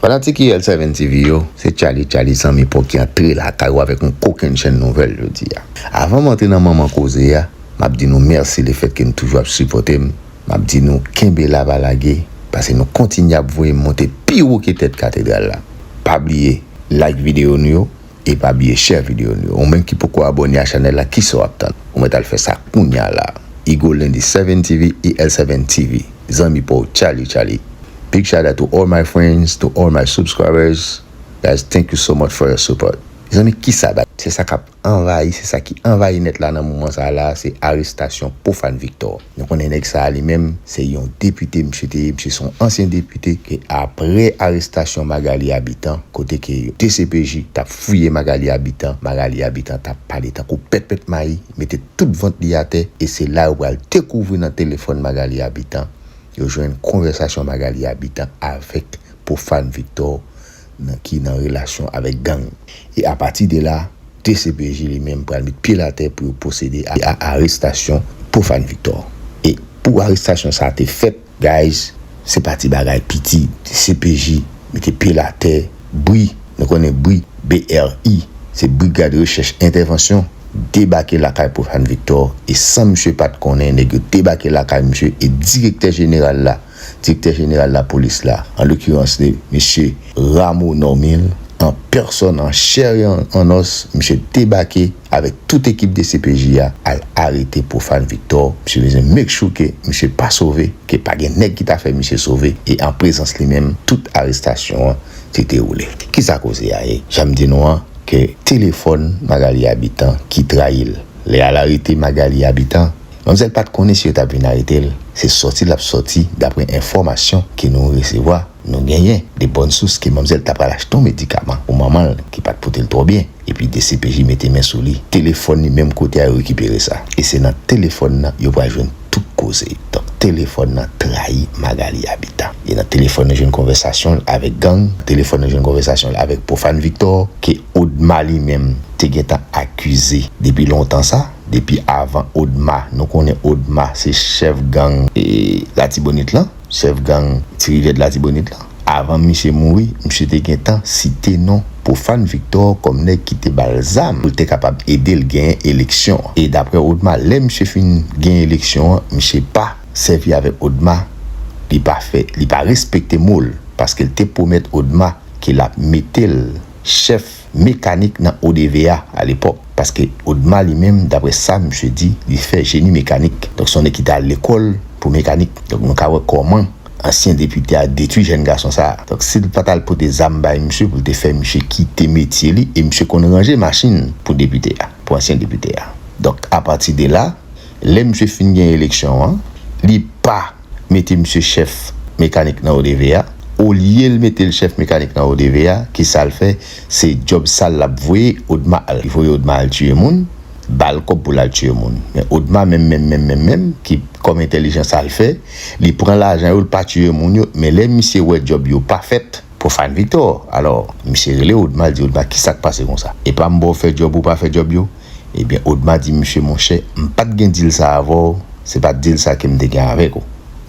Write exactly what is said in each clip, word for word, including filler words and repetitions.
Fanatik I L sèven T V yo, se Charlie Charlie zanmi pa w ki antre lakay ou avèk yon kokennchenn nouvèl jodi a. Avan m antre nan manman koze a, m ap di nou mèsi lefètke n toujou ap sipòte m. M ap di nou kenbe la pa lage, paske nou kontinye ap voye m monte pi wo ke tèt katedral la. Pa bliye like videyo nou yo, e pa bliye share videyo nou yo. Ou menm ki poko abòne a chanèl la, kisa w ap tann? Ou mèt al fè sa kounya la. Igo Landy sèven T V, I L sèven T V, zanmi pa w Charlie Charlie. Big shout out to all my friends, to all my subscribers. Guys, thank you so much for your support. Mezanmi, kisa bay? Se sa k ap anvayi, se sa ki anvayi nèt la nan moman sa la, se arestasyon Profane Victor. Nou konnen nèg sa a li menm, se yon depite misye te ye, misye se yon ansyen depite ke apre arestasyon Magalie Habitant, kote ke D C P J t ap fouye Magalie Habitant, Magalie Habitant t ap pale tankou pètpèt mayi, mete tout vant li atè, e se la yo pral dekouvri nan telefòn Magalie Habitant, yo jwenn konvèsasyon Magalie Habitant avèk Profane Victor nan, ki nan relasyon avèk gang. E apati de la, D C P J li menm pral met pye l atè pou yo pwosede a, a arestasyon Profane Victor. E pou arestasyon sa a te fèt, guys, se pa ti bagay piti. D C P J mete pye l atè, bri, nou konnen bri, B R I, se Brigad Rechèch Entèvansyon, debake lakay Profane Victor, e san misye pa t konnen, nèg yo debake lakay misye, e direktè jeneral la, direktè jeneral lapolis la, an lokirans li, mesye Rameau Normil, an pèsòn, an chè e an, an os, misye debake avèk tout ekip D C P J a, al arete Profane Victor. Misye bezwen make sure ke misye pa sove, ke pa gen nèg ki ta fè misye sove, e an prezans li menm, tout arestasyon an te dewoule. Kisa koze a ye? Jan m di nou an, ke telefòn Magalie Habitant ki trayi l. Lè y al arete Magalie Habitant, manmzèl pa t konnen si yo t ap vin arete l. Se sòti l ap sòti, dapre enfòmasyon ke nou resevwa, nou genyen de bòn sous ke manmzèl ta pral achte yon medikaman pou manman l ki pa t pote l twò byen. Epi D C P J mete men sou li. Telefòn li menm kote a yo rekipere sa. E se nan telefòn nan yo pral jwenn tout koze. Donk, telefòn nan trayi Magalie Habitant. E nan telefòn nan jwenn konvèsasyon l avèk gang, telefòn nan jwenn konvèsasyon l avèk Profane Victor, ke Odma li menm te gentan akize depi lontan sa, depi avan Odma, nou konnen Odma se chèf gang e Latibonit lan, chèf gang Ti Rivyè de Latibonit lan. Avan misye mouri, misye te gentan site non Profane Victor kòm nèg ki te ba l zam pou l te kapab ede l genyen eleksyon an. E daprè Odma, lè misye fin genyen eleksyon an, misye pa sèvi avèk Odma, li pa fè, li pa respekte mo l, paske l te pwomèt Odma ke l ap mete l chèf mekanik nan O D V A alepòk. Paske Odma li menm, daprè sa misye di, li fè jeni mekanik. Donk, se yon nèg ki te al lekòl pou mekanik. Donk, nou ka wè kòman ansyen depite a detwi jèn gason sa a. Donk, si l pa t al pote zam bay misye pou l te fè misye kite metye li, e misye konn ranje machin pou depite a, pou ansyen depite a. Donk, apati de la, lè misye fin gen eleksyon an, li pa mete misye chèf mekanik nan O D V A. Olye l mete l chèf mekanik nan O D V A, kisa l fè? Se djòb sal l ap voye Odma al. Li voye Odma al tiye moun, ba l kòb pou l al tiye moun. Men Odma menm, menm, menm, menm, menm, ki kòm entèlijan sa l fè, li pran lajan yo, l pa tiye moun yo, men lè misye wè djòb yo pa fèt, Profane Victor. Alò, misye rele Odma, l di Odma, kisa k pase konsa? E pa m ba w fè djòb, ou pa fè djòb yo? Ebyen, Odma di misye, monchè, m pa t gen dil sa avè w, se pa dil sa ke m te gen avèk ou.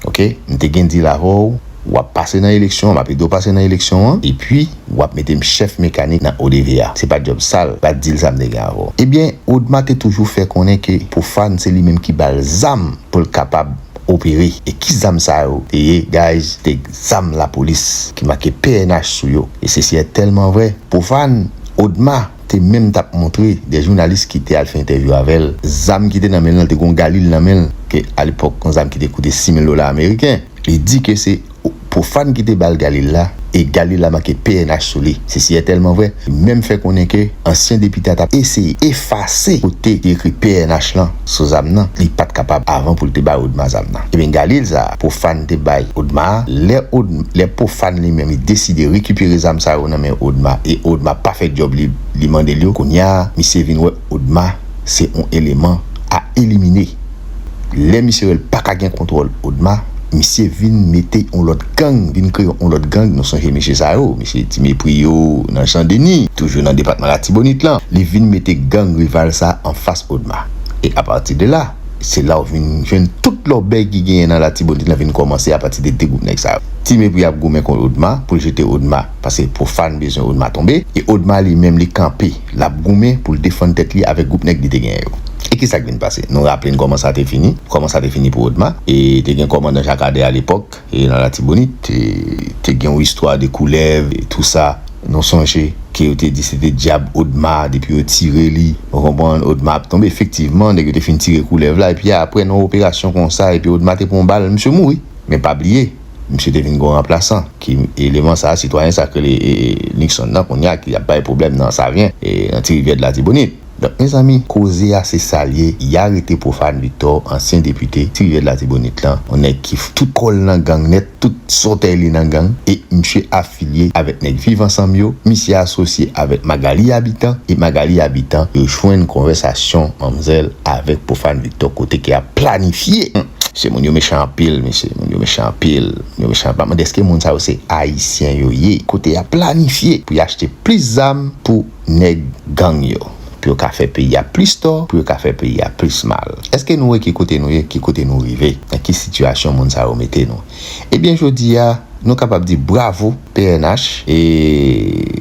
Oke? M te gen dil avè w, w ap pase nan eleksyon an, m ap ede w pase nan eleksyon an, epi w ap mete m chèf mekanik nan O D V A. Se pa djòb sal, pa dil sa m te gen avè w. Ebyen, Odma te toujou fè konnen ke Profane se li menm ki ba l zam pou l kapab opere. E ki zam sa yo te ye, guys? Te zam lapolis ki make P N H sou yo. E sesi è tèlman vrè, Profane, Odma te menm t ap montre de jounalis ki te al fè entèvyou avè l, zam ki te nan men l lan, te gon galil nan men l, ke alepòk, yon zam ki te koute sis mil dola ameriken. Li di ke se Profane ki te ba l galil la, e galil la make P N H sou li. Sesi è tèlman vrè, li menm fè konnen ke ansyen depite a t ap eseye efase kote ki ekri P N H lan sou zam nan, li pa t kapab avan pou l te bay Odma zam nan. Ebyen, galil sa a, Profane te bay Odma a, lè Od-, lè Profane li menm, li deside rekipere zam sa yo nan men Odma, e Odma pa fè djòb li, li mande l yo, kounye a, misye vin wè Odma se yon eleman a elimine. Lè misye wè l pa ka gen kontwòl Odma, misye vin mete yon lòt gang, vin kreye yon lòt gang. Nou sonje mesye sa yo, mesye Ti Mepri yo nan Jan Deni, toujou nan depatman Latibonit lan. Li vin mete gang rival sa anfas Odma. E apati de la, se la w vin jwenn tout Lòbèy ki genyen nan Latibonit lan vin kòmanse apati de de gwoup nèg sa yo. Ti Mepri ap goumen kont Odma pou l jete Odma, paske Pwofàn bezwen Odma tonbe, e Odma li menm li kanpe, l ap goumen pou l defann tèt li avèk gwoup nèg li te genyen yo. E kisa k vin pase? Nou raple n kòman sa te fini, kòman sa te fini pou Odma, e te gen kòmandan Jakadè alepòk, e nan Latibonit, e te gen yon istwa de koulèv, e tou sa. Nou sonje ke yo te di se te dyab Odma, depi yo tire li, ou konprann, Odma ap tonbe. Efektivman, nèg yo te fin tire koulèv la, epi apre, nan operasyon konsa, epi Odma te pran bal, misye mouri. Men pa bliye, misye te vin gen yon ranplasan, ki eleman sa, sitwayen sa k rele, e, Nixon nan, kounye a, ki ap bay pwoblèm nan Savyen, e, nan Ti Rivyè de Latibonit. Donk, mezanmi, koze a se sa l ye, y arete Pwofàn Victor, ansyen depite Ti Rivyè de Latibonit lan, yon nèg ki f-, tout kò l nan gang nèt, tout sòtèy li nan gang, e misye afilye avèk nèg Viv Ansanm yo, misye asosye avèk Magali Habitant, e Magali Habitant rejwenn konvèsasyon manmzèl avèk Pwofàn Victor kote ke y ap planifye. Hmm. Se moun yo mechan anpil, mesye, moun yo mechan anpil, moun yo mechan anpil. M ap mande èske moun sa yo se ayisyen yo ye, kote y ap planifye pou y achte plis zam pou nèg gang yo, pou yo ka fè peyi a plis tò, pou yo ka fè peyi a plis mal. Èske nou wè ki kote nou ye, ki kote nou rive, nan ki sitiyasyon moun sa yo mete nou? Ebyen, jodi a, nou kapab di bravo P N H, e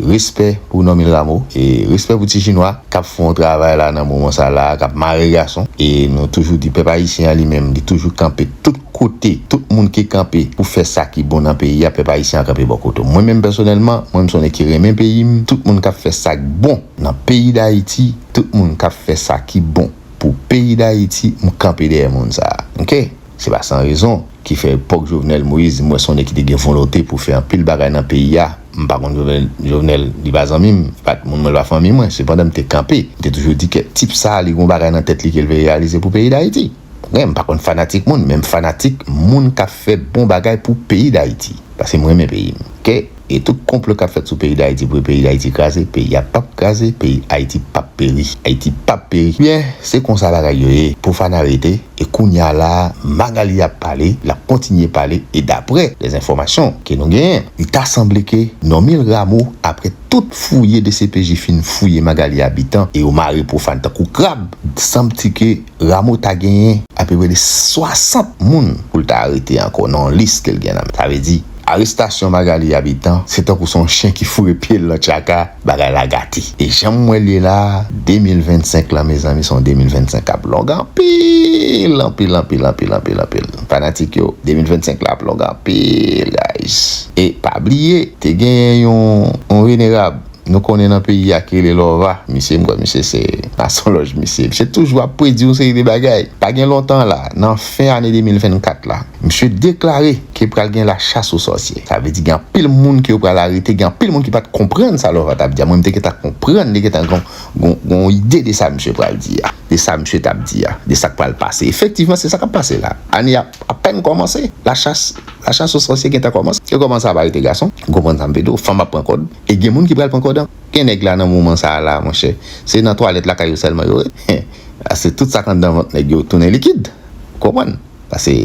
respè pou Normil Rameau, e respè pou ti chinwa k ap fè yon travay la nan moman sa la, k ap mare gason. E nou toujou di pèp ayisyen an li menm, li toujou kanpe tout kote, tout moun ki kanpe pou fè sa ki bon nan peyi a, pèp ayisyen an kanpe bò kote w. Mwen menm pèsonèlman, mwen m se yon nèg ki renmen peyi m, tout moun k ap fè sa k bon nan peyi Dayiti, tout moun k ap fè sa ki bon pou peyi Dayiti, m kanpe dèyè moun sa a. Oke? Se pa san rezon ki fè epòk Jovenel Moïse, m wè se yon nèg ki te gen volonte pou fè anpil bagay nan peyi a. M pa konn Jovenel, Jovenel, li pa zanmi m, li pa t moun mwen, li pa fanmi mwen. Sepandan, m te kanpe. M te toujou di ke tip sa a, li gen yon bagay nan tèt li ke l vle reyalize pou peyi Dayiti. Oke? M pa konn fanatik moun, men m fanatik moun k ap fè bon bagay pou peyi Dayiti. Paske m renmen peyi m. Oke? E tout konplo k ap fèt sou peyi Dayiti pou peyi Dayiti kraze, peyi a p ap kraze, peyi Ayiti p ap peri. Ayiti p ap peri. Byen, se konsa bagay yo ye. Pwofàn arete, e kounye a la, Magali ap pale, l ap kontinye pale, e daprè lèzenfòmasyon ke nou genyen, li ta sanble ke Normil Rameau, aprè tout fouye D C P J fin fouye Magali Habitant, e yo mare Pwofàn tankou krab, sanm ti ke Rameau ta genyen apeprè de swasant moun pou l ta arete ankò nan yon lis ke l gen nan men. Sa vle di, arestasyon Magali Habitant, se tankou se yon chen ki foure pye l nan tchaka, bagay la gate. E jan m wè l ye la a, de mil vennsenk lan, mezanmi, se yon de mil vennsenk k ap long anpil, anpil, anpil, anpil, anpil, anpil. Fanatik yo, de mil vennsenk la ap long anpil, guys. E pa bliye, te genyen yon, yon venerab nou konnen nan peyi a ki rele Lòva. Misye, m kwè misye se masonlòj, misye. Misye toujou ap predi yon seri de bagay. Pa gen lontan la, nan fen ane de mil vennkat la, misye deklare ke pral gen la chasse aux sorciers. Sa vle di gen anpil moun ke yo pral arete, gen anpil moun ki pa t konprann sa Lòva t ap di a. Mwen, m te gentan konprann, li gentan gon, gon, gon ide de sa misye pral di a, de sa misye t ap di a, de sa k pral pase. Efektivman, se sa k ap pase la. Ane a apèn kòmanse, la chasse, la chasse aux sorciers gentan kòmanse. Yo kòmanse ap arete gason, ou konprann sa m vle di w, fanm ap pran kòd, e gen moun ki pral pran kòd ankò. Gen nèg la nan moman sa a la, monchè, se nan twalèt lakay yo sèlman yo ret. Paske tout sa k anndan vant nèg yo tounen likid. Ou konprann? Paske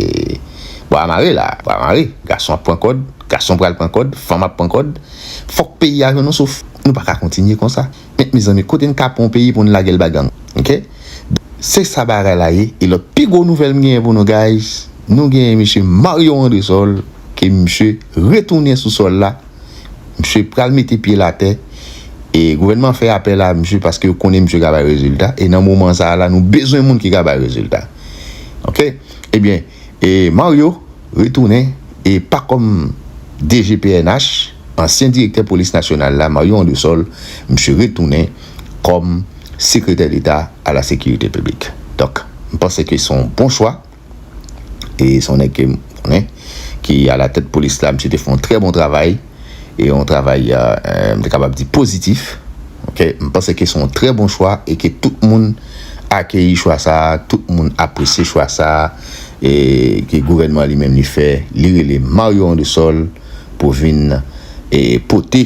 bwa mare la, bwa mare. Gason ap pran kòd, gason pral pran kòd, fanm ap pran kòd. Fòk peyi a jwenn yon souf. Nou pa ka kontinye konsa. Men, mezanmi, kote n ka pran yon peyi pou n lage l ba gang? Oke? Se sa bagay la ye. E lòt pi gwo nouvèl m genyen pou nou, guys, nou genyen misye Mario Andrésol, ke misye retounen sou sòl la. Misye pral mete pye l atè. E gouvènman an fè apèl a misye paske yo konnen misye ka bay rezilta. E nan moman sa a la, nou bezwen moun ki ka bay rezilta. Oke? Ebyen, e Mario retounen, e pa kòm D G P N H, ansyen direktè polis nasyonal la, Mario Andrésol, misye retounen kòm sekretè deta a la sekirite piblik. Donk, m panse ke se yon bon chwa. E se yon nèg ke m konnen, ki alatèt polis la, misye te fè yon trè bon travay. E yon travay, euh, euh, m te kapab di pozitif. Oke, m panse ke se yon trè bon chwa e ke tout moun akeyi chwa sa a, tout moun apresye chwa sa a, e ke gouvènman li menm li fè, li rele Mario Andrésol pou vin, e, pote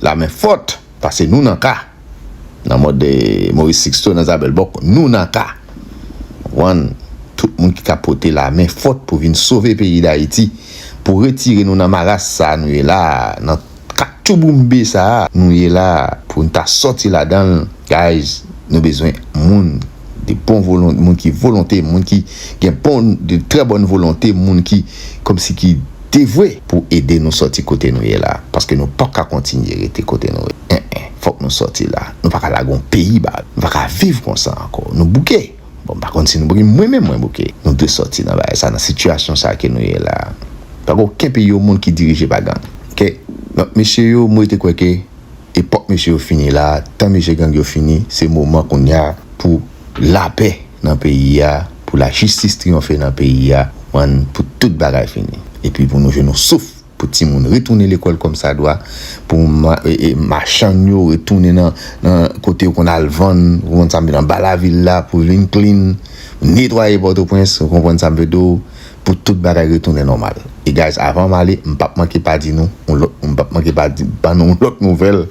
lamen fòt, paske nou nan ka. Nan mòd, e, Maurice Sixto, nan Zabèlbòk, nou nan ka. Konprann? Tout moun ki ka pote lamen fòt pou vin sove peyi Dayiti, pou retire nou nan maras sa a nou ye la, nan katchouboumbe sa a nou ye la, pou n ta sòti ladan l, guys, nou bezwen moun, bon volon, moun ki volonte, moun ki gen bon, de trè bòn volonte, moun ki kòmsi ki devwe pou ede nou sòti kote nou ye la. Paske nou pa ka kontinye rete kote nou ye. En, en, fòk nou sòti la. Nou pa ka lage yon peyi ba. Nou pa ka viv konsa ankò. Nou bouke. Bon, m pa konn si nou bouke, mwen menm mwen bouke. Nou dwe sòti nan bagay sa, nan sitiyasyon sa ke nou ye la. Pa gen okenn peyi o mond ki dirije pa gang. Oke? Donk, mesye yo, mwen te kwè ke epòk mesye yo fini la, tan mesye gang yo fini, se moman kounye a pou lapè nan peyi a, pou lajistis triyonfe nan peyi a, pou tout bagay fini. Epi pou nou jwenn yon souf, pou timoun retounen lekòl kòmsadwa, pou ma, e, e, machann yo retounen nan, nan kote yo konn al vann, ou konprann sa m vle, anba lavil la, pou vin clean, netwaye Pòtoprens, ou konprann sa m vle di w, pou tout bagay retounen nòmal. E guys, avan m ale, m p ap manke pa di nou, yon lòt, m p ap manke pa di, ban nou yon lòt nouvèl.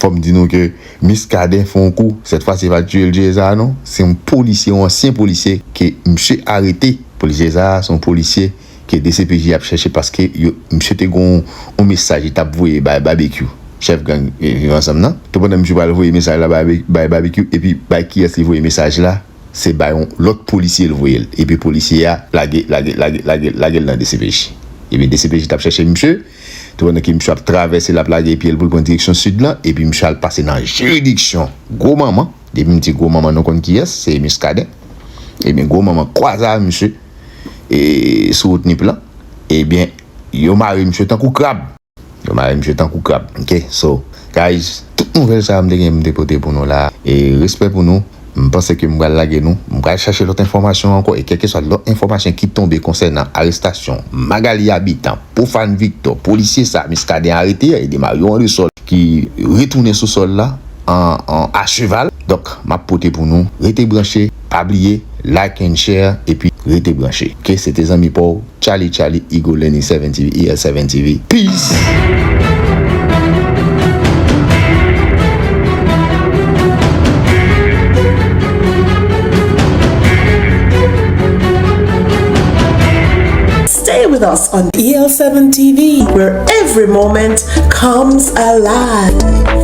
Fò m di nou ke Muscadin fè yon kou, sèt fwa se pa Tuileries a non, se yon polisye, yon ansyen polisye ke misye arete. Polisye sa a, se yon polisye ke D C P J ap chèche paske yo, misye te gon yon mesaj li t ap voye bay Babekyou, chèf gang, e, Viv Ansanm nan. Toupandan misye pral voye mesaj la bay, bay Babekyou, epi bay kiyès li voye mesaj la? Se bay yon lòt polisye l voye l. Epi polisye a lage, lage, lage, lage, lage l nan D C P J. Epi D C P J t ap chèche misye. Toupandan ke misye ap travèse, l ap lage pye l pou l pran direksyon sid lan, epi misye al pase nan jiridiksyon gwo manman. Depi m di gwo manman, nou konn kiyès, se Muscadin. Ebyen, gwo manman kwaze a misye, e, sou wout Nip lan. Ebyen, yo mare misye tankou krab. Yo mare misye tankou krab. Oke, so, guys, tout nouvèl sa a m te gen, m te pote pou nou la. E respè pou nou. M panse ke m pral lage nou. M pral chache lòt enfòmasyon ankò. E kèlkeswa lòt enfòmasyon ki tonbe konsènan arestasyon Magalie Habitant, Profane Victor, polisye sa Muscadin arete a, e de Marion Andresol ki retounen sou sòl la an, an acheval. Donk, m ap pote pou nou. Rete branche, pa bliye, like and share, epi rete branche. Oke, se te zanmi pa w, Charlie, Charlie, Eagle Learning seven T V, E L seven T V. Peace! Stay with us on E L seven T V, where every moment comes alive.